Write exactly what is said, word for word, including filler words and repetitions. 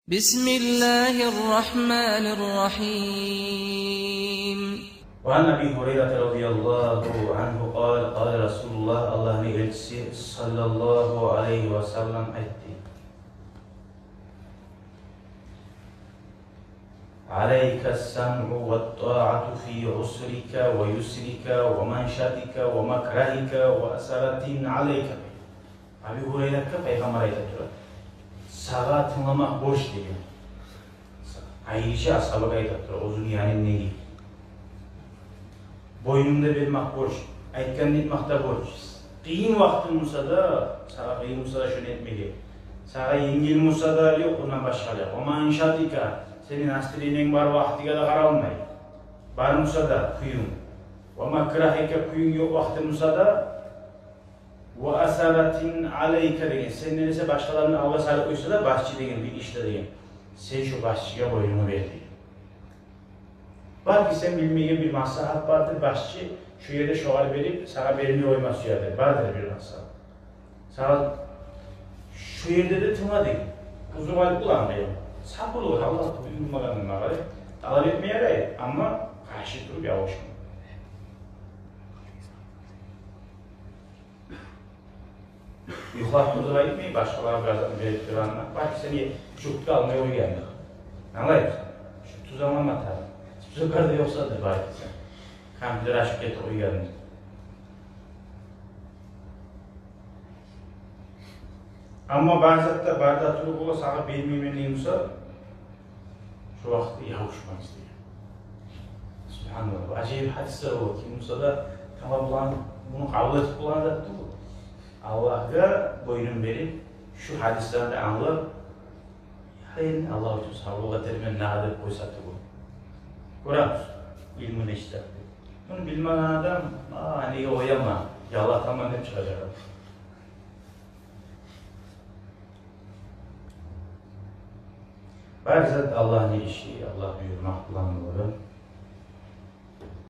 بسم الله الرحمن الرحيم. وعن أبي هريرة رضي الله عنه قال: قال رسول الله, Аллагьны элчиси саллаллагьу алайгьи ва саллам айтды: عليك السمع والطاعة في عسرك ويسرك ومنشطك ومكرهك وأثرة عليك. Аби Гьурайратгъа Пайхаммар айта тура: «Сагъа тынгламакъ борч», — деген. Айрыча асгьабагъа айта тура, оьзюню янындагъы. «Бойнунгда бермакъ борч, айтгъанны этмакъ да борч. Къыйын вакътынг буса да, сагъа къыйын буса да шону этмеге. Сагъа енгил буса да, ёкъ, ондан башгъа да. ومنشطك, сени настроениенг бар вакътиге де къаралмай. Бар буса да кююнг. ومكرهك, кююнг ёкъ вакътынг буса да, وأثرة عليك», — деген. Сенден эсе башгъаланы алгъа салып къойса да, башчы деген, бир ишде деген, сен шо башчыгъа бойнунгну бер деген. Балики, сен билмеген бир маслагьат бардыр, башчы шо ерде шогъар берип, сагъа бермей къойма сюедир, бардыр бир маслагьат. Сагъа шо ерде де тынгла деген. Узур айтып боламы деген. Сабурлукъ, Аллагь буюрмагъанын магъа талап этме ярай, амма къаршы туруп явуш. Юхлап турду айтмай, башгъалагъа бир азап берип тургъанда, балики, сени жугьутгъа алмай къойгъандыр. Англаймысан? Шу тюз англама тарыкъ. Тюз бар да ёкъса да, балики, сен компьютер ачып гетип къойгъандыр. Амма бары затда, бары да туруп бола, сагъа бермеймен дей буса, шо вакътиде явушмагъыз деген. Субгьаналлагь, ажайып гьадислер бола. Ким буса да тамам булан, муну къабул этип болагъан зат тюгюл. Аллагьгъа бойнун берип, шу гьадислени англап, «Я Аллагь, Аллагь учун савгъат этермен дагъы», — деп къойса тюгюл. Гёремисиз, илму не иш деп. Муну билмеген адам: «А, неге къояман, яллатаман», — деп чыгъажакъ. Бары зат Аллагьны иши, Аллагь буюрмакъ булан бола.